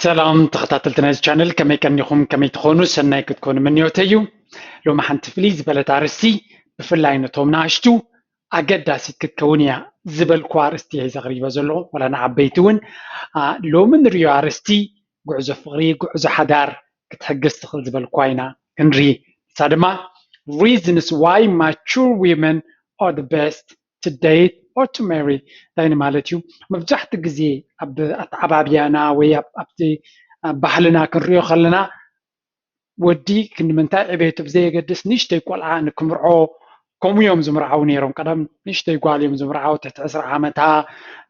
ሰላም ተኸታተልቲ ናይዚ ቻነል፣ ከመይ ቀኒኹም? ከመይ ትኾኑ? ሰናይ ክትኮኑ ምንዮተይ እዩ። ሎሚ ሓንቲ ፍልይ ዝበለት ኣርእስቲ፣ ብፍላይ ነቶም ንኣሽቱ ኣገዳሲት ክትከውን እያ ዝበልኩዋ ኣርእስቲ እየ ሒዘ ቀሪበ ዘለኹ። ዋላ ንዓበይቲ እውን፣ አ፣ ሎሚ ንሪኦ ኣርእስቲ ጉዕዞ ፍቕሪ፣ ጉዕዞ ሓዳር ክትሕግዝ ትኽእል ዝበልኩዋ ኢና ክንርኢ። ንሳ ድማ reasons why mature women are the best to date or to marry። እንታይ ማለት እዩ? መብዛሕትኡ ግዜ ኣብ ኣተዓባብያና ወይ ኣብ፣ ኣብቲ፣ ኣብ ባህልና ክንሪኦ ከለና፣ ወዲ ክንዲ ምንታይ ዕቤቱ ብዘየገድስ ንእሽተይ ቆልዓ ንክምርዖ፣ ከምኡ እዮም ዝምርዓው ነይሮም። ቀደም ንእሽተይ ጓል እዮም ዝምርዓው፣ ትሕቲ ዕስራ ዓመታ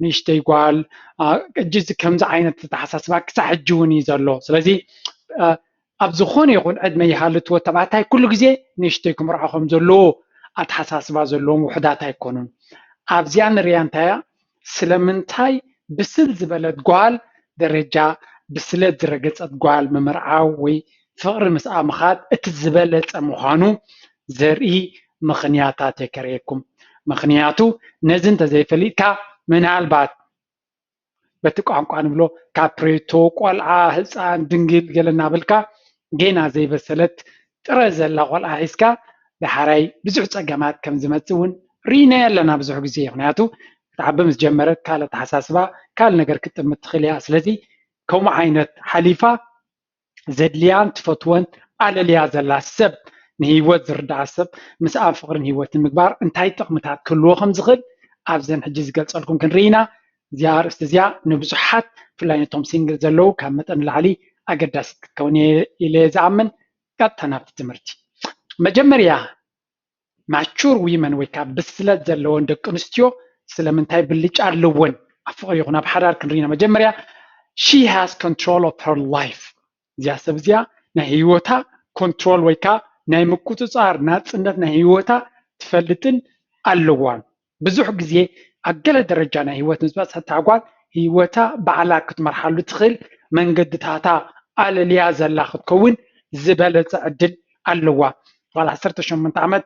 ንእሽተይ ጓል። አ፣ ሕጂ እዚ ከምዚ ዓይነት ኣተሓሳስባ ክሳዕ ሕጂ እውን እዩ ዘሎ። ስለዚ፣ አ፣ ኣብ ዝኾነ ይኹን ዕድመ ይሃሉ እቲ ወዲ ተባዕታይ ኩሉ ግዜ ንእሽተይ ክምርዖ ከም ዘለዎ ኣተሓሳስባ ዘለዎም ውሑዳት ኣይኮኑን። ኣብዚኣ ንሪኣ እንታይ እያ? ስለምንታይ ብስል ዝበለት ጓል ደረጃ ብስለት ዝረገጸት ጓል ምምርዓው ወይ ፍቕሪ ምስኣ ምኻድ እቲ ዝበለጸ ምዃኑ ዘርኢ ምኽንያታት እየ ከርእየኩም። ምኽንያቱ ነዚ እንተዘይፈሊጥካ ምናልባት በቲ ቋንቋ ንብሎ ካፕሬቶ፣ ቆልዓ፣ ህፃን፣ ድንግል ገለ እናበልካ ጌና ዘይበሰለት ጥረ ዘላ ቆልዓ ሒዝካ ዳሕራይ ብዙሕ ፀገማት ከም ዝመፅእ እውን ርኢናዮ ኣለና ብዙሕ ግዜ። ምክንያቱ ክትዓቢ ምስ ጀመረት ካልእ ኣተሓሳስባ ካልእ ነገር ክትጥምት ትኽእል እያ። ስለዚ ከምኡ ዓይነት ሓሊፋ ዘድልያን ትፈትወን ኣለልያ ዘላ ሰብ፣ ንህይወት ዝርድኣ ሰብ ምስኣ ፍቕርን ህይወትን ምግባር እንታይ ጥቕምታት ክህልዎ ከም ዝኽእል ኣብዘን ሕጂ ዝገልፀልኩም ክንርኢ ኢና። እዚኣ ኣርእስቲ እዚኣ ንብዙሓት ብፍላይ ነቶም ሲንግል ዘለዉ ካብ መጠን ንላዕሊ ኣገዳሲት ክትከውን እየ ኢለ እየ ዝኣምን። ቀጥታ ናብቲ ትምህርቲ። መጀመርያ ማቹር ዊመን ወይ ከዓ ብስለት ዘለወን ደቂ ኣንስትዮ ስለምንታይ ብልጫ ኣለወን ኣብ ፍቕሪ ይኹን ኣብ ሓዳር ክንርኢ ኢና። መጀመርያ she has control of her life። እዚኣ ሰብ እዚኣ ናይ ህይወታ ኮንትሮል ወይ ከዓ ናይ ምቁፅፃር ናፅነት ናይ ህይወታ ትፈልጥን ኣለዋን። ብዙሕ ግዜ ኣብ ገለ ደረጃ ናይ ህይወት ምስ በፅሐት እታ ጓል ህይወታ ባዕላ ክትመርሓሉ ትኽእል መንገድታታ ኣለልያ ዘላ ክትከውን ዝበለፀ ዕድል ኣለዋ። ጓል ዓሰርተ ሸሞንተ ዓመት፣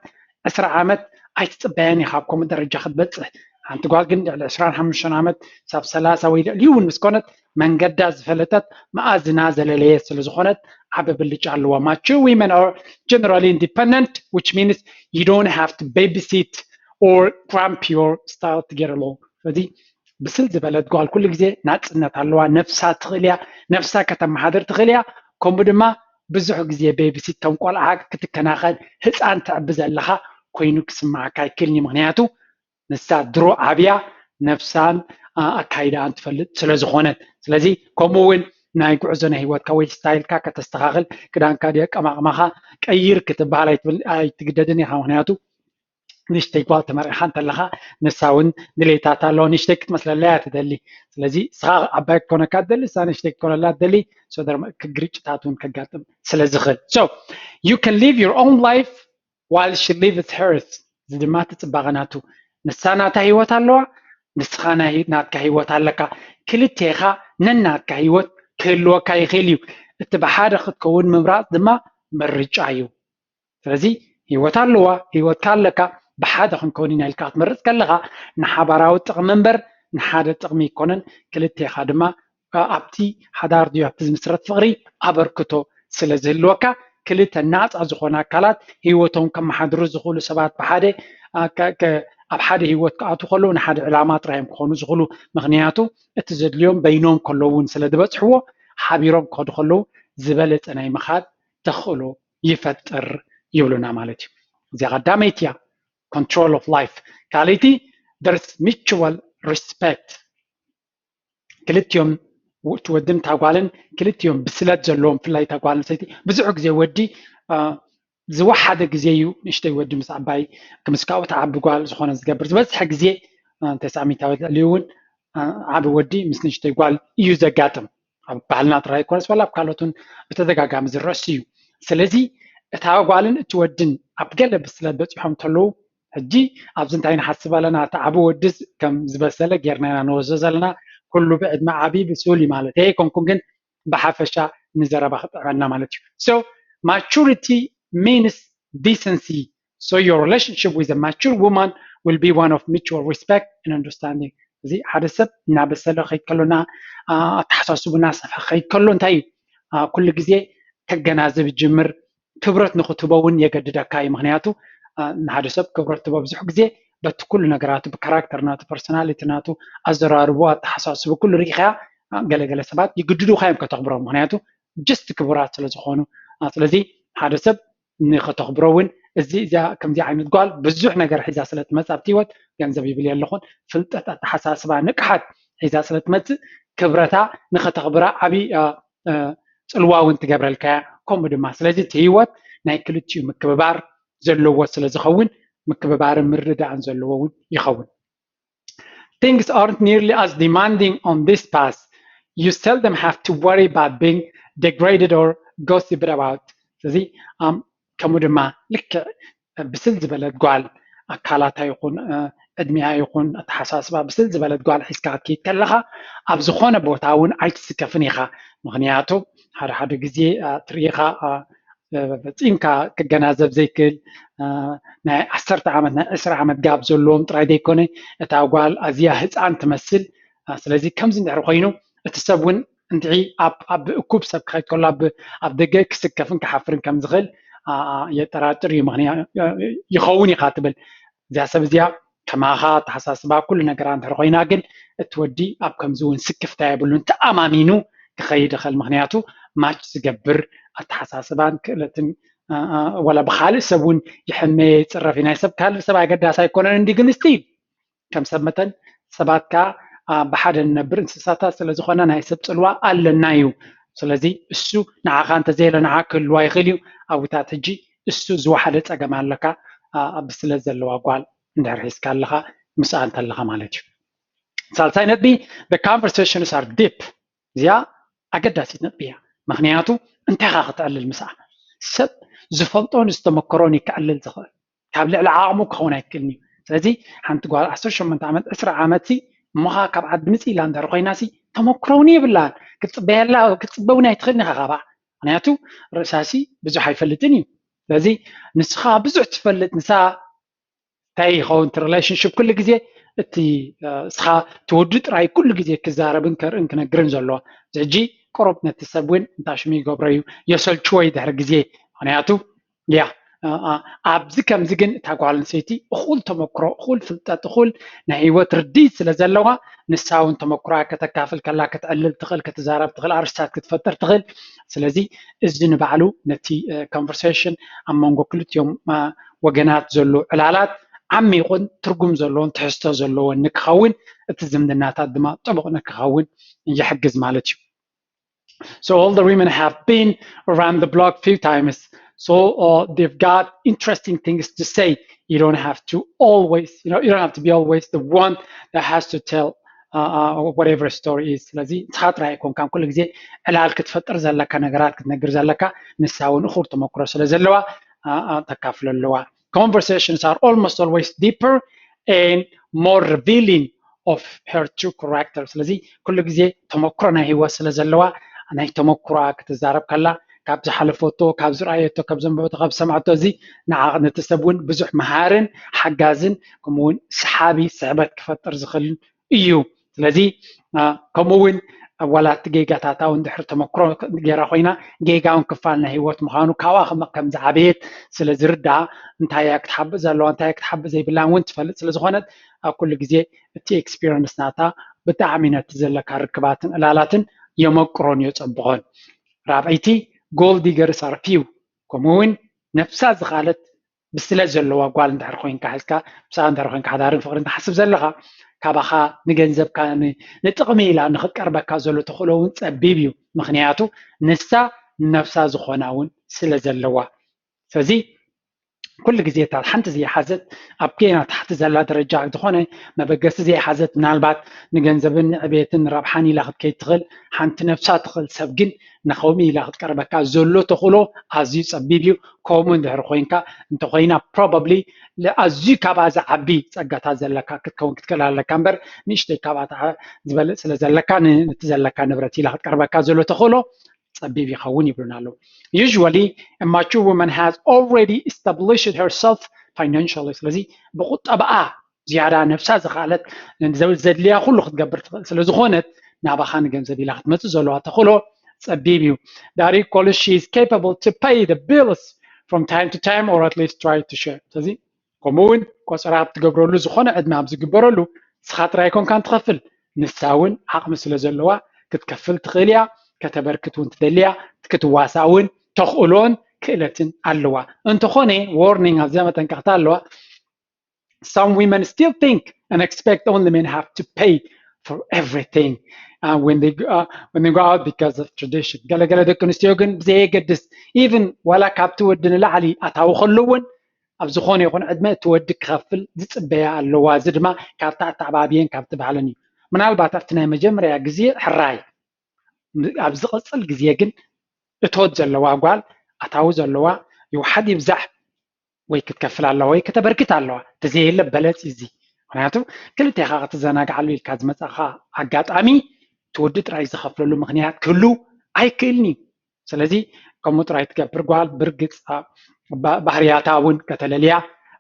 ዕስራ ዓመት ኣይትፅበያን ኢኻ ኣብ ከምኡ ደረጃ ክትበፅሕ። ሓንቲ ጓል ግን ልዕሊ ዕስራን ሓሙሽተን ዓመት፣ ሳብ ሰላሳ ወይ ልዕሊኡ እውን ምስ ኮነት መንገዳ ዝፈለጠት መኣዝና ዘለለየት ስለ ዝኾነት ዓቢ ብልጫ ኣለዋ። Mature women are generally independent, which means you don't have to babysit or cramp your style to get along። ስለዚ ብስል ዝበለት ጓል ኩሉ ግዜ ናፅነት ኣለዋ። ነፍሳ ትኽእል እያ፣ ነፍሳ ከተመሓድር ትኽእል እያ። ከምኡ ድማ ብዙሕ ግዜ ቤቢሲት ከም ቆልዓ ክትከናኸን ህፃን ተዕቢ ዘለኻ ኮይኑ ክስምዓካ ኣይክእልን እዩ። ምክንያቱ ንሳ ድሮ ዓብያ ነፍሳን፣ አ፣ ኣካይዳኣን ትፈልጥ ስለ ዝኾነት። ስለዚ ከምኡ እውን ናይ ጉዕዞ ናይ ህይወትካ ወይ ስታይልካ ከተስተኻኽል፣ ክዳንካ ድዩ ኣቀማቕማኻ ቀይር ክትበሃል ኣይትብል-፣ ኣይትግደድን ኢኻ። ምክንያቱ ንእሽተይ ጓል ተመርዒኻ እንተለኻ ንሳ እውን ድሌታት ኣለዋ፣ ንእሽተይ ክትመስለላ እያ ትደሊ። ስለዚ ንስኻ ዓባይ ክኮነካ ትደሊ፣ ንሳ ንእሽተይ ክኮነላ ትደሊ። So there ግርጭታት እውን ከጋጥም ስለ ዝኽእል። So you can live your own life while she lives hers። እዚ ድማ እቲ ፅባቐ ናቱ። ንሳ ናታ ህይወት ኣለዋ፣ ንስኻ ናይ ናትካ ህይወት ኣለካ። ክልቴኻ ነናትካ ህይወት ክህልወካ ይኽእል እዩ። እቲ ብሓደ ክትከውን ምምራፅ ድማ ምርጫ እዩ። ስለዚ ህይወት ኣለዋ፣ ህይወትካ ኣለካ፣ ብሓደ ክንከውን ኢና ኢልካ ክትመርፅ ከለኻ ንሓባራዊ ጥቕሚ እምበር ንሓደ ጥቕሚ ኣይኮነን። ክልቴኻ ድማ ኣብቲ ሓዳር ድዩ ኣብቲ ዝምስረት ፍቕሪ ኣበርክቶ ስለ ዝህልወካ፣ ክልተ ናፃ ዝኾነ ኣካላት ህይወቶም ከመሓድሩ ዝኽእሉ ሰባት ብሓደ፣ አ፣ ከ-፣ ከ-፣ ኣብ ሓደ ህይወት ክኣትዉ ከለዉ ንሓደ ዕላማ ጥራይ እዮም ክኾኑ ዝኽእሉ። ምኽንያቱ እቲ ዘድልዮም በይኖም ከለዉ እውን ስለ ዝበፅሕዎ ሓቢሮም ክኸዱ ከለዉ ዝበለፀ ናይ ምኻድ ተኽእሎ ይፈጥር ይብሉና ማለት እዩ። እዚኣ ቀዳመይቲ እያ፣ control of life። ካልኣይቲ there's mutual respect። ክልቲኦም ው-፣ እቲ ወድን እታ ጓልን ክልቲኦም ብስለት ዘለዎም፣ ብፍላይ እታ ጓል ኣንስተይቲ ብዙሕ ግዜ ወዲ፣ አ፣ ዝወሓደ ግዜ እዩ ንእሽተይ ወዲ ምስ ዓባይ፣ ምስ ካብኡ ትዓቢ ጓል ዝኾነ ዝገብር። ዝበዝሐ ግዜ፣ አ፣ ተስዓሚታዊት ልዕሊኡ እውን፣ አ፣ ዓቢ ወዲ ምስ ንእሽተይ ጓል እዩ ዘጋጥም። ኣብ ባህልና ጥራይ ኣይኮነስ ዋላ ኣብ ካልኦት እውን ብተደጋጋሚ ዝረእስ እዩ። ስለዚ እታ ጓልን እቲ ወድን ኣብ ገለ ብስለት በፂሖም እንተለዉ፣ ሕጂ ኣብዚ እንታይ ንሓስብ ኣለና? እቲ ዓቢ ወድስ ከም ዝበሰለ ጌርና ኢና ንወስዶ ዘለና። ኩሉ ብዕድመ ዓቢ ብሱል እዩ ማለት ኣይኮንኩን፣ ግን ብሓፈሻ ንዘረባ ክጥዕመና ማለት እዩ። So maturity means decency. So your relationship with a mature woman will be one of mutual respect and understanding. እዚ ሓደ ሰብ እናበሰለ ከይድ ከሎ፣ ኣተሓሳስቡ እናሰፍሐ ከይድ ከሎ እንታይ እዩ? ኩሉ ግዜ ከገናዘብ ይጅምር። ክብረት ንክትህቦ እውን የገድደካ እዩ። ምክንያቱ ንሓደ ሰብ ክብረት ትህቦ ብዙሕ ግዜ በቲ ኩሉ ነገራቱ፣ ብካራክተር ናቱ፣ ፐርሶናሊቲ ናቱ፣ ኣዘራርቦ፣ ኣተሓሳስቡ ኩሉ ርኢኻያ፣ ገለገለ ሰባት ይግድዱካ እዮም ከተኽብሮም። ምክንያቱ ጀስት ክቡራት ስለዝኾኑ። ስለዚ ሓደ ሰብ ንኸተኽብሮ እውን እዚ እዚኣ ከምዚ ዓይነት ጓል ብዙሕ ነገር ሒዛ ስለ ትመፅእ ኣብቲ ህይወት፣ ገንዘብ ይብል የለኹን፣ ፍልጠት፣ ኣተሓሳስባ፣ ንቅሓት ሒዛ ስለ ትመፅእ ክብረታ ንኸተኽብራ ዓብዪ ፅልዋ እውን ትገብረልካ እያ። ከምኡ ድማ ስለዚ እቲ ህይወት ናይ ክልቲኡ ምክብባር ዘለዎ ስለ ዝኸውን ምክብባርን ምርድዳእን ዘለዎ እውን ይኸውን። Things aren't nearly as demanding on this path. You seldom have to worry about being degraded or gossiped about. ስለዚ ከምኡ ድማ ልክዕ ብስል ዝበለት ጓል ኣካላታ ይኹን ዕድሚያ ይኹን ኣተሓሳስባ ብስል ዝበለት ጓል ሒዝካ ክትከይድ ከለኻ ኣብ ዝኾነ ቦታ እውን ኣይትስከፍን ኢኻ። ምክንያቱ ሓደ ሓደ ግዜ ትርኢኻ ፈፂምካ ክገናዘብ ዘይክእል ናይ ዓሰርተ ዓመት ናይ ዕስራ ዓመት ጋብ ዘለዎም ጥራይ ዘይኮነ እታ ጓል ኣዝያ ህፃን ትመስል። ስለዚ ከምዚ እንድሕር ኮይኑ እቲ ሰብ እውን እንድዒ ኣብ እኩብ ሰብ ክኸይድ ከሎ ኣብ ደገ ክስከፍን ክሓፍርን ከም ዝኽእል የጠራጥር እዩ። ምክንያቱ ይኸውን ኢኻ ትብል እዚኣ ሰብ እዚኣ ከማኻ ተሓሳስባ ኩሉ ነገራ እንድሕር ኮይና ግን እቲ ወዲ ኣብ ከምዚ እውን ስክፍታ የብሉን ተኣማሚኑ ክኸይድ ይኽእል። ምክንያቱ ማች ዝገብር ኣተሓሳስባን ክእለትን ዋላ ብካልእ ሰብ እውን ይሕመ ይፅረፍ እዩ። ናይ ሰብ ካልእ ሰብ ኣገዳሲ ኣይኮነን እንዲ ግን ስቲል ከም ሰብ መጠን ሰባት ከዓ ብሓደ ንነብር እንስሳታት ስለዝኾነ ናይ ሰብ ፅልዋ ኣለና እዩ። ስለዚ እሱ ንዓኻ እንተዘየለ ንዓ ክህልዋ ይኽእል እዩ። ኣብታት ሕጂ እሱ ዝወሓደ ፀገም ኣለካ ብስለት ዘለዋ ጓል እንድሕር ሒዝካ ኣለኻ ምስኣ እንተለኻ ማለት እዩ። ሳልሳይ ነጥቢ the conversations are deep። እዚኣ ኣገዳሲት ነጥቢ እያ። ምክንያቱ እንታይ ኢኻ ክተዕልል ምስኣ ሰብ ዝፈልጦን ዝተመከሮን እዩ ክዕልል ዝኽእል ካብ ልዕሊ ዓቕሙ ክኸውን ኣይክእልን እዩ። ስለዚ ሓንቲ ጓል ዓሰርተ ሸሞንተ ዓመት ዕስራ ዓመት ሲ እሞኻ ካብ ዓዲ ምፅ ኢላ እንድሕር ኮይና ሲ ተመክሮ እውን የብላን ክትፅበየላ ክትፅበ እውን ኣይትኽእልን ኢኻ ካባኣ። ምክንያቱ ርእሳ ሲ ብዙሕ ኣይፈልጥን እዩ። ስለዚ ንስኻ ብዙሕ ትፈልጥ ንሳ እንታይ ይኸውን እቲ ሪሌሽንሽፕ ኩሉ ግዜ እቲ እስኻ ትወዱ ጥራይ ኩሉ ግዜ ክዛረብን ከርእን ክነግርን ዘለዎ ሕጂ ቅሩብ ነቲ ሰብ እውን እንታይ ሽሙ ይገብሮ እዩ የሰልችዎ እዩ ድሕሪ ግዜ ምክንያቱ ያ ኣብዚ ከምዚ ግን እታ ጓል ኣንስተይቲ እኹል ተመክሮ እኹል ፍልጠት እኹል ናይ ህይወት ርድኢት ስለ ዘለዋ ንሳ እውን ተመክሮኣ ከተካፍል ከላ ክትዕልል ትኽእል ክትዛረብ ትኽእል ኣርስታት ክትፈጥር ትኽእል ስለዚ እዚ ንባዕሉ ነቲ ኮንቨርሴሽን ኣብ መንጎ ክልቲኦም ወገናት ዘሎ ዕላላት ዓሚቑን ትርጉም ዘለዎን ትሕዝቶ ዘለዎን ንክኸውን እቲ ዝምድናታት ድማ ጥቡቕ ንክኸውን ይሕግዝ ማለት እዩ። So all the women have been around the block few times. So uh, they've got interesting things to say. You don't have to always, you know, you don't have to be always the one that has to tell uh, uh, whatever story is. ስለዚ ንስኻ ጥራይ ኣይኮንካን ኩሉ ግዜ ዕላል ክትፈጥር ዘለካ ነገራት ክትነግር ዘለካ ንሳ እውን እኹር ተመክሮ ስለ ዘለዋ ተካፍሎ ኣለዋ። Conversations are almost always deeper and more revealing of her true character። ስለዚ ኩሉ ግዜ ተመክሮ ናይ ህይወት ስለ ዘለዋ ናይ ተመክሮኣ ክትዛረብ ከላ ካብ ዝሓለፈቶ ካብ ዝረኣየቶ ካብ ዘንበበቶ ካብ ዝሰማዕቶ እዚ ንዓ ነቲ ሰብ እውን ብዙሕ መሃርን ሓጋዝን ከምኡውን ሰሓቢ ስሕበት ክፈጥር ዝኽእልን እዩ። ስለዚ ከምኡ እውን ዋላ እቲ ጌጋታታ እውን ድሕሪ ተመክሮ ገይራ ኮይና ጌጋ እውን ክፋል ናይ ህይወት ምዃኑ ካብኣ ከም ዝዓበየት ስለ ዝርዳኣ እንታይ እያ ክትሓብእ ዘለዋ እንታይ ክትሓብእ ዘይብላን እውን ትፈልጥ ስለ ዝኾነት ኣብ ኩሉ ግዜ እቲ ኤክስፒሪንስ ናታ ብጣዕሚ ነቲ ዘለካ ርክባትን ዕላላትን የመቅሮን የፀብቖን። ራብዐይቲ gold diggers are few ከምኡ እውን ነብሳ ዝኻለት ብስለት ዘለዋ ጓል እንድሕር ኮይንካ ሕዝካ ምሳኣ እንድሕር ኮይንካ ሓዳርን ፍቅርን ትሓስብ ዘለካ ካባኻ ንገንዘብካ ንጥቕሚ ኢላ ንክትቀርበካ ዘሎ ተኽእሎ እውን ፀቢብ እዩ። ምክንያቱ ንሳ ነብሳ ዝኾና እውን ስለ ዘለዋ። ስለዚ ኩሉ ግዜ እታ ሓንቲ ዘይሓዘት ኣብ ጌና ታሕቲ ዘላ ደረጃ ዝኾነ መበገሲ ዘይሓዘት ምናልባት ንገንዘብን ንዕቤትን ንረብሓን ኢላ ክትከይድ ትኽእል ሓንቲ ነብሳ ትኽእል ሰብ ግን ንኸምኡ ኢላ ክትቀርበካ ዘሎ ተኽእሎ ኣዝዩ ፀቢብ እዩ። ከምኡ እንድሕር ኮይንካ እንተኮይና probably ኣዝዩ ካብኣ ዝዓቢ ፀጋታት ዘለካ ክትከውን ክትክእል ኣለካ እምበር ንእሽተይ ካብኣ ዝበልፅ ስለ ዘለካ ነቲ ዘለካ ንብረት ኢላ ክትቀርበካ ዘሎ ተኽእሎ ፀቢብ ይኸውን ይብሉና ኣለዉ። Usually a mature woman has already established herself financially ስለዚ ብቁጠባኣ ዝያዳ ነብሳ ዝኸኣለት ዘድልያ ኩሉ ክትገብር ትኽእል ስለ ዝኾነት ናባኻ ንገንዘብ ኢላ ክትመፅእ ዘለዋ ተኽእሎ ፀቢብ እዩ። Dari calls she is capable to pay the bills from time to time or at least try to share። ስለዚ ከምኡ እውን ቆፀራ ኣብ ትገብረሉ ዝኾነ ዕድመ ኣብ ዝግበረሉ ንስኻ ጥራይ ኮንካን ትኸፍል፣ ንሳ እውን ዓቕሚ ስለ ዘለዋ ክትከፍል ትኽእል እያ። ከተበርክት እውን ትደሊ እያ። ክትዋሳእ እውን ተኽእሎን ክእለትን ኣለዋ። እንተኾነ warning ኣብዚኣ መጠንቀቕታ ኣለዋ። Some women still think and expect only men have to pay for everything uh, when they uh, when they go out because of tradition. ገለገለ ደቂ ኣንስትዮ ግን ብዘየገድስ even ዋላ ካብቲ ወዲ ንላዕሊ ኣታዊ ከሎ እውን ኣብ ዝኾነ ይኹን ዕድመ እቲ ወዲ ክኸፍል ዝፅበያ ኣለዋ። እዚ ድማ ካብቲ ኣተዓባብየን ካብቲ ባህልን እዩ። ምናልባት ኣብቲ ናይ መጀመርያ ግዜ ሕራይ፣ ኣብ ዝቕፅል ግዜ ግን እቶት ዘለዋ ጓል ኣታዊ ዘለዋ ይውሓድ ይብዛሕ ወይ ክትከፍል ኣለዋ ወይ ከተበርክት ኣለዋ። ተዘየለ በለፅ እዚ ምክንያቱ ክልቴኻ ክትዘናግዓሉ ኢልካ ዝመፃኻ ኣጋጣሚ እቲ ወዲ ጥራይ ዝኸፍለሉ ምክንያት ክህሉ ኣይክእልን እዩ። ስለዚ ከምኡ ጥራይ ትገብር ጓል ብርግፅ ባህርያታ እውን ከተለልያ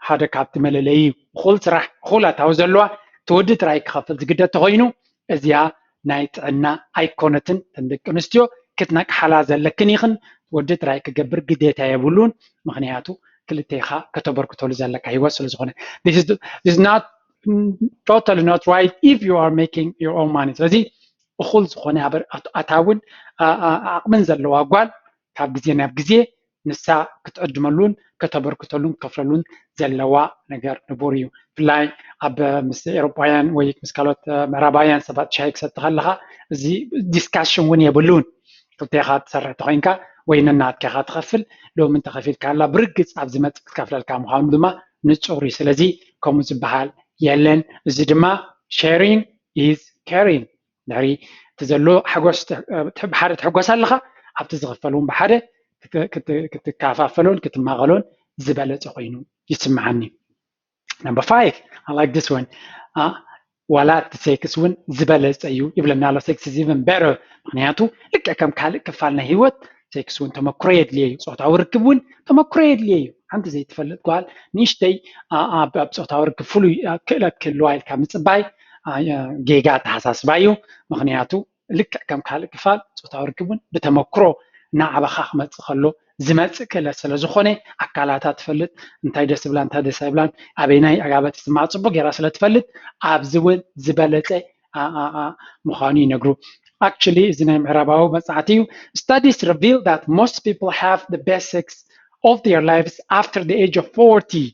ሓደ ካብቲ መለለይ እዩ። እኹል ስራሕ እኹል ኣታዊ ዘለዋ እቲ ወዲ ጥራይ ክኸፍል ዝግደድ ተኮይኑ እዚኣ ናይ ጥዕና ኣይኮነትን። ተን ደቂ ኣንስትዮ ክትነቅሓላ ዘለክን ኢኽን። ወዲ ጥራይ ክገብር ግዴታ የብሉን። ምክንያቱ ክልቴኻ ከተበርክተሉ ዘለካ ህይወት ስለ ዝኾነ totally not right if you are making your own money። ስለዚ እኹል ዝኾነ ኣታውን ዓቕምን ዘለዋ ጓል ካብ ግዜ ናብ ግዜ ንሳ ክትዕድመሉን ከተበርክተሉን ክከፍለሉን ዘለዋ ነገር ንቡር እዩ። ብፍላይ ኣብ ምስ ኤሮጳውያን ወይ ምስ ካልኦት ምዕራባውያን ሰባት ሻሂ ክሰቲ ከለኻ እዚ ዲስካሽን እውን የብሉን። ክልቴኻ ትሰርሕ ተኮይንካ ወይ ነናትካ ኢኻ ትኸፍል። ሎሚ እንተኸፊልካ ኣላ ብርግፅ ኣብ ዝመፅእ ክትከፍለልካ ምዃኑ ድማ ንፁር እዩ። ስለዚ ከምኡ ዝበሃል የለን። እዚ ድማ sharing is caring። ድሕሪ እቲ ዘሎ ሓጎስ ብሓደ ትሕጎስ ኣለኻ፣ ኣብቲ ዝኽፈል እውን ብሓደ ክትካፋፈሎን ክትማቐሎን ዝበለፀ ኮይኑ ይስምዓኒ። Number five, I like this one. ዋላ እቲ ሴክስ እውን ዝበለፀ እዩ ይብለና ኣሎ። Sex is even better። ምክንያቱ ልክዕ ከም ካልእ ክፋል ናይ ህይወት ሴክስ እውን ተመክሮ የድልየ እዩ። ፆታዊ ርክብ እውን ተመክሮ የድልየ እዩ። ሓንቲ ዘይትፈልጥ ጓል ንእሽተይ ኣብ ፆታዊ ርክብ ፍሉይ ክእለት ክህልዋ ኢልካ ምፅባይ ጌጋ ኣተሓሳስባ እዩ። ምክንያቱ ልክዕ ከም ካልእ ክፋል ፆታዊ ርክብ እውን ብተመክሮ እናዓበኻ ክመፅእ ከሎ ዝመፅእ ክእለት ስለ ዝኾነ ኣካላታ ትፈልጥ፣ እንታይ ደስ ብላ እንታይ ደስ ኣይብላን ኣበይናይ ኣጋበት ዝስማዕ ፅቡቅ ጌራ ስለ ትፈልጥ ኣብዚ እውን ዝበለፀ ምዃኑ ይነግሩ። Actually እዚ ናይ ምዕራባዊ መፅናዕቲ እዩ። Studies reveal that most people have the best sex of their lives after the age of forty.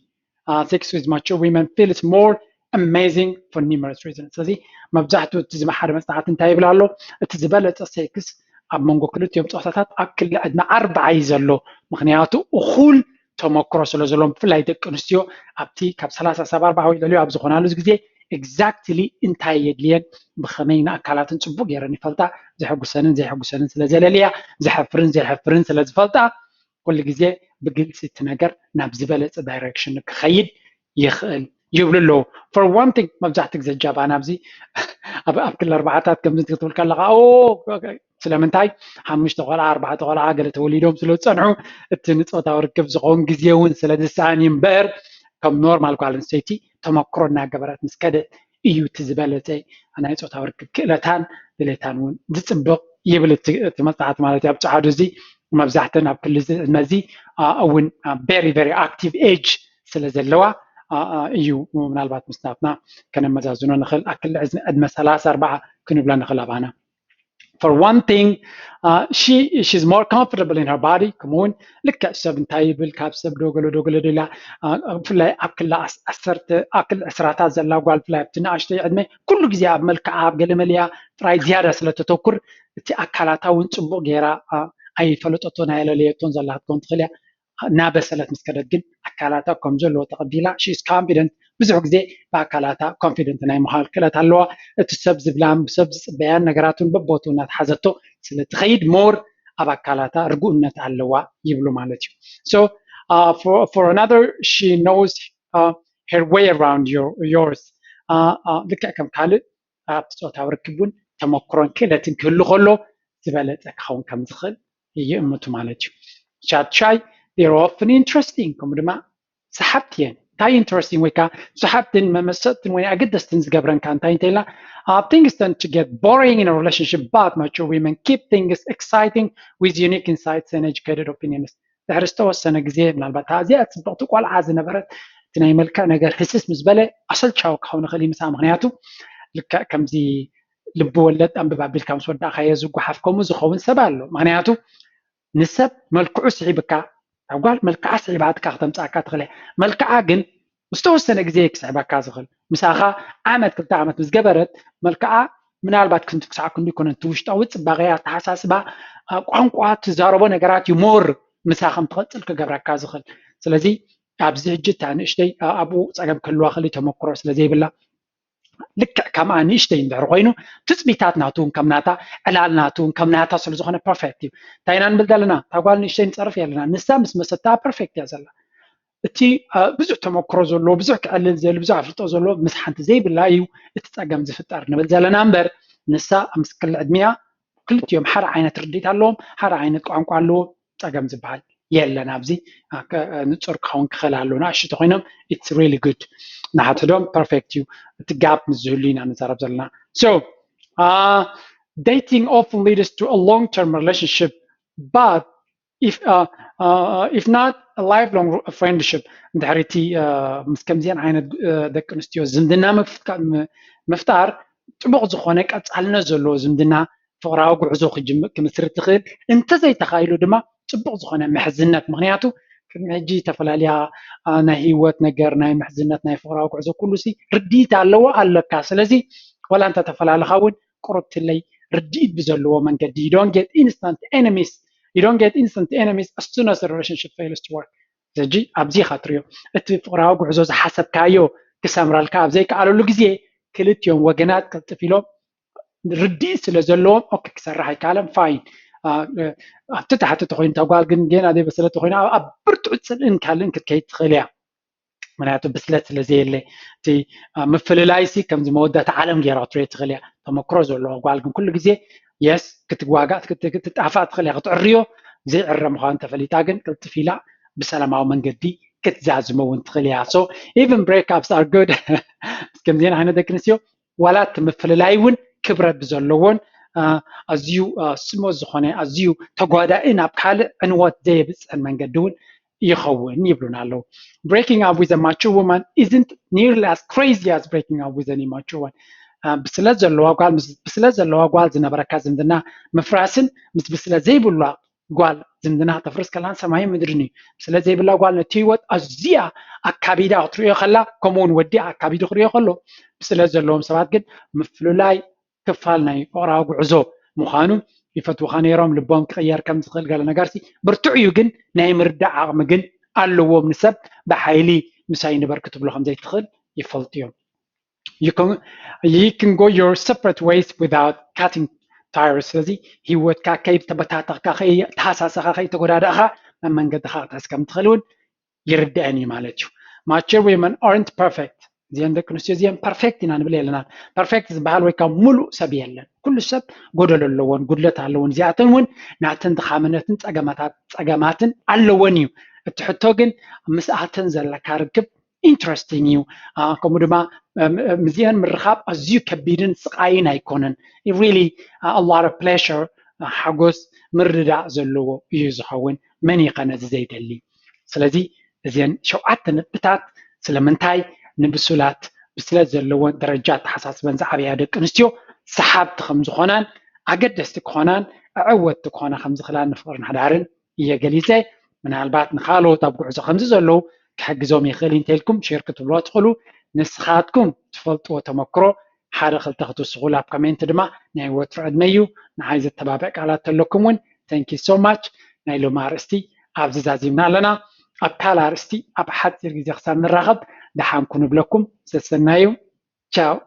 Sex with mature women feels more amazing for numerous reasons። ስለዚ መብዛሕትኡ እቲ ዝመሓደ መፅናዕቲ እንታይ ይብል ኣሎ? እቲ ዝበለፀ ሴክስ ኣብ መንጎ ክልቲኦም ፆታታት ኣብ ክሊ ዕድመ ኣርብዓ እዩ ዘሎ። ምክንያቱ እኹል ተመክሮ ስለ ዘለዎም ብፍላይ ደቂ ኣንስትዮ ኣብቲ ካብ ሰላሳ ሳብ ኣርብዓ ወይ ልዕሊኡ ኣብ ዝኾናሉ ግዜ exactly እንታይ የድልየን ብኸመይ ንኣካላትን ፅቡቅ ገይረን ይፈልጣ። ዘሐጉሰንን ዘየሐጉሰንን ስለ ዘለልያ ዘሐፍርን ዘየሐፍርን ስለ ዝፈልጣ ኩሉ ግዜ ብግልፂ እቲ ነገር ናብ ዝበለፀ ዳይሬክሽን ክኸይድ ይኽእል ይብሉ ኣለዉ። For one thing መብዛሕትኡ ግዜ ጃባና ኣብዚ ኣብ ክሊ ኣርባዓታት ከምዚ ክትብል ከለካ ስለምንታይ ሓሙሽተ ቆልዓ ኣርባዕተ ቆልዓ ገለ ተወሊዶም ስለ ዝፀንሑ እቲ ንፆታዊ ርክብ ዝኸውን ግዜ እውን ስለ ዝሰኣን እዩ እምበር ከም ኖርማል ጓል ኣንስተይቲ ተመክሮ እናገበረት ምስ ከደት እዩ እቲ ዝበለፀ ናይ ፆታዊ ርክብ ክእለታን ድሌታን እውን ዝፅብቕ ይብል እቲ መፅናዕቲ ማለት እዩ። ኣብ ፀዓዱ እዚ መብዛሕተን ኣብ ክሊ ዕድመ እዚ እውን very very active age ስለ ዘለዋ እዩ ምናልባት ምስ ናትና ከነመዛዝኖ ንኽእል። ኣብ ክሊ ዕድመ ሰላሳ ኣርባዓ ክንብላ ንኽእል ኣባና። For one thing she she's more comfortable in her body። ከምኡውን ልክዕ ሰብ እንታይ ይብል ካብ ሰብ ዶ ገለ ዶ ገለ ዶ ኢላ ብፍላይ ኣብ ክሊ ዓሰርተ ኣብ ክሊ ዕስራታት ዘላ ጓል ብፍላይ ኣብቲ ንኣሽተይ ዕድመ ኩሉ ግዜ ኣብ መልክዓ ኣብ ገለመለያ ጥራይ ዝያዳ ስለ ተተኩር እቲ ኣካላታ እውን ፅቡቅ ገይራ ኣይፈለጠቶን ኣየለለየቶን ዘላ ክትከውን ትኽእል እያ። እናበሰለት ምስ ከደት ግን ኣካላታ ከም ዘለዎ ተቐቢላ she is confident። ብዙሕ ግዜ ብኣካላታ confident ናይ ምዃን ክእለት ኣለዋ። እቲ ሰብ ዝብላን ብሰብ ዝፅበያን ነገራት እውን በቦቱ እናተሓዘቶ ስለ ትኸይድ more ኣብ ኣካላታ ርጉእነት ኣለዋ ይብሉ ማለት እዩ። So for another she knows her way around yours። ልክዕ ከም ካልእ ኣብቲ ፆታዊ ርክብ እውን ተመክሮን ክእለትን ክህሉ ከሎ ዝበለፀ ክኸውን ከም ዝኽእል ይእምቱ ማለት እዩ። ቻት ሻይ they're often interesting ከምኡ ድማ ሰሓብቲ እየን። እንታይ interesting ወይ ከዓ ሰሓብትን መመሰጥትን ወይ ኣገደስትን ዝገብረን ከ እንታይ እንተኢልና ኣብ things tend to get boring in a relationship, but mature women keep things exciting with unique insights and educated opinions. ድሕሪ ዝተወሰነ ግዜ ምናልባት እዚኣ ፅብቕቲ ቆልዓ ዝነበረት እቲ ናይ መልክዕ ነገር ህስስ ምስ በለ ኣሰልቻዊ ክኸውን ይኽእል እዩ ምሳ። ምክንያቱ ልክዕ ከምዚ ልቢ ወለድ ኣንብብ ኣቢልካ ምስ ወዳእካዮ ዝጓሓፍ ከምኡ ዝኸውን ሰብ ኣሎ። ምክንያቱ ንሰብ መልክዑ ስሒብካ ኣብ ጓል መልክዓ ስሒባትካ ክተምፃእካ ትኽእል እያ። መልክዓ ግን ዝተወሰነ ግዜ ክስሕበካ ዝኽእል ምሳኻ ዓመት ክልተ ዓመት ምስ ገበረት መልክዓ ምናልባት ክንዲ ክሳዕ ክንዲ ይኮነ እቲ ውሽጣዊ ፅባቐ ኣተሓሳስባ ቋንቋ ትዛረቦ ነገራት እዩ more ምሳ ከም ትቐፅል ክገብረካ ዝኽእል። ስለዚ ኣብዚ ሕጂ እታ ንእሽተይ ኣብኡ ፀገም ክህልዋ ክእል ተመክሮ ስለ ዘይብላ ልክዕ ከምኣ ንእሽተይ እንድሕር ኮይኑ ትፅቢታት ናቱ እውን ከም ናታ ዕላል ናቱ እውን ከም ናታ ስለ ዝኾነ perfect እዩ። እንታይ ኢና ንብል ዘለና? እታ ጓል ንእሽተይ ንፀርፍ ኣለና። ንሳ ምስ መሰታ perfect እያ ዘላ። እቲ ብዙሕ ተመክሮ ዘለዎ ብዙሕ ክዕልል ዝእል ብዙሕ ኣፍልጦ ዘለዎ ምስ ሓንቲ ዘይብላ እዩ እቲ ፀገም ዝፍጠር ንብል ዘለና እምበር ንሳ ምስ ክል ዕድሚያ ክልቲኦም ሓደ ዓይነት ርድኢት ኣለዎም፣ ሓደ ዓይነት ቋንቋ ኣለዎም። ፀገም ዝበሃል የለን ኣብዚ። ንፁር ክኸውን ክኽእል ኣለዎ። ንኣሽቱ ኮይኖም it's really good ንሓድሕዶም perfect እዩ። እቲ gap ምስ ዝህሉ ኢና ንዛረብ ዘለና። So dating often leads to a long term relationship, but if uh, uh, if not a lifelong friendship, እንድሕሪ እቲ ምስ ከምዚአን ዓይነት ደቂ ኣንስትዮ ዝምድና ምፍጣር ጥቡቕ ዝኾነ ቀፃልነት ዘለዎ ዝምድና ፍቕራዊ ጉዕዞ ክምስርት ትኽእል። እንተዘይተኻኢሉ ድማ ፅቡቕ ዝኾነ ምሕዝነት፣ ምክንያቱ ቅድሚ ሕጂ ዝተፈላለያ ናይ ህይወት ነገር ናይ ምሕዝነት ናይ ፍቕራዊ ጉዕዞ ኩሉ ሲ ርድኢት ኣለዎ ኣለካ። ስለዚ ዋላ እንተተፈላለኻ እውን ቁርብትለይ ርድኢት ብዘለዎ መንገዲ you don't get instant enemies you don't get instant enemies as soon as the relationship fails to work። ሕጂ ኣብዚ ኢኻ ትሪኦ እቲ ፍቕራዊ ጉዕዞ ዝሓሰብካዮ ክሰምረልካ ኣብ ዘይከኣለሉ ግዜ ክልቲኦም ወገናት ቅልጥፍ ኢሎም ርድኢት ስለ ዘለዎም ኦኬ ክሰርሕ ኣይከኣለን fine። ኣብቲ ታሕቲ ተኮይኑ ተጓል ግን ጌና ዘይበሰለት ተኮይኑ ኣብ ብርቱዕ ፅልእን ካልእን ክትከይድ ትኽእል እያ። ምክንያቱ ብስለት ስለ ዘየለ እቲ ምፍልላይ ሲ ከምዚ መወዳእታ ዓለም ገይራ ክትሪኦ ትኽእል እያ። ተመክሮ ዘለዎ ጓል ግን ኩሉ ግዜ የስ ክትዋጋእ ክትጣፋእ ትኽእል እያ። ክትዕርዮ ዘይዕረ ምኳኑ ተፈሊጣ ግን ቅልጥፍ ኢላ ብሰላማዊ መንገዲ ክትዛዝሞ እውን ትኽእል እያ። So even breakups are good። ከምዚአን ዓይነት ደቂ ኣንስትዮ ዋላ እቲ ምፍልላይ እውን ክብረት ብዘለዎን ኣዝዩ ስሞ ዝኾነ ኣዝዩ ተጓዳኢ ናብ ካልእ ዕንወት ዘየብፅሕን መንገዲ እውን ይኸውን ይብሉና ኣለዉ። Breaking up with a mature woman isn't nearly as crazy as breaking up with an immature one። ብስለት ዘለዋ ጓል ብስለት ዘለዋ ጓል ዝነበረካ ዝምድና ምፍራስን ምስ ብስለት ዘይብላ ጓል ዝምድና ክተፍርስ ከላን ሰማይን ምድርን እዩ። ብስለት ዘይብላ ጓል ነቲ ህይወት ኣዝያ ኣካቢዳ ክትሪኦ ከላ ከምኡውን ወዲ ኣካቢዱ ክሪኦ ከሎ ብስለት ዘለዎም ሰባት ግን ምፍልላይ ክፋል ናይ ፍቕራዊ ጉዕዞ ምዃኑ ይፈትውኻ ነይሮም። ልቦም ክቕየር ከም ዝኽእል ገለ ነገርሲ ብርቱዕ እዩ፣ ግን ናይ ምርዳእ ዓቕሚ ግን ኣለዎም። ንሰብ ብሓይሊ ምሳይ ንበር ክትብሎ ከም ዘይትኽእል ይፈልጡ እዮም። You can, you can go your separate ways without cutting ties። ስለዚ ህይወትካ ከይተበታተኽካ ከይተሃሳሰኻ ከይተጎዳዳእኻ መመንገድኻ ክትሕዝ ከም ትኽእል እውን ይርድአን እዩ ማለት እዩ። Mature women aren't perfect። እዚአን ደቂ ኣንስትዮ እዚአን perfect ኢና ንብል የለናን። Perfect ዝበሃል ወይ ካብ ሙሉእ ሰብ የለን። ኩሉ ሰብ ጎደሎ ኣለዎን ጉድለት ኣለዎን። እዚኣተን እውን ናተን ድኻምነትን ፀገማትን ኣለወን እዩ። እቲ ሕቶ ግን ምስኣተን ዘለካ ርክብ interesting እዩ። ከምኡ ድማ ምስዚአን ምርኻብ ኣዝዩ ከቢድን ስቃይን ኣይኮነን። Really a lot of pleasure፣ ሓጎስ ምርዳእ ዘለዎ እዩ ዝኸውን። መን እዩ ከ ነዚ ዘይደሊ? ስለዚ እዚአን ሸውዓተ ነጥብታት ስለምንታይ ንብሱላት ብስለት ዘለዎን ደረጃ ኣተሓሳስበን ዝዓበያ ደቂ ኣንስትዮ ሰሓብቲ ከም ዝኾናን ኣገደስቲ ክኾናን ኣዕወትቲ ክኾና ከም ዝኽእላን ንፍቕርን ሓዳርን እየ ገሊፀ። ምናልባት ንካልኦት ኣብ ጉዕዞ ከምዚ ዘለዉ ክሕግዞም ይኽእል እንተልኩም ሼር ክትብልዎ ትኽእሉ። ንስኻትኩም ትፈልጥዎ ተመክሮ ሓደ ክልተ ክትውስኹሉ ኣብ ኮሜንት ድማ ናይ ወትሩ ዕድመ እዩ። ንዓይ ዘተባብዕ ቃላት ተለኩም እውን thank you so much። ናይ ሎሚ ኣርእስቲ ኣብዚ ዛዚምና ኣለና። ኣብ ካልእ ኣርእስቲ ኣብ ሓፂር ግዜ ክሳብ ንራኸብ ደሓንኩ ንብለኩም። ሰሰናዩ። ቻው።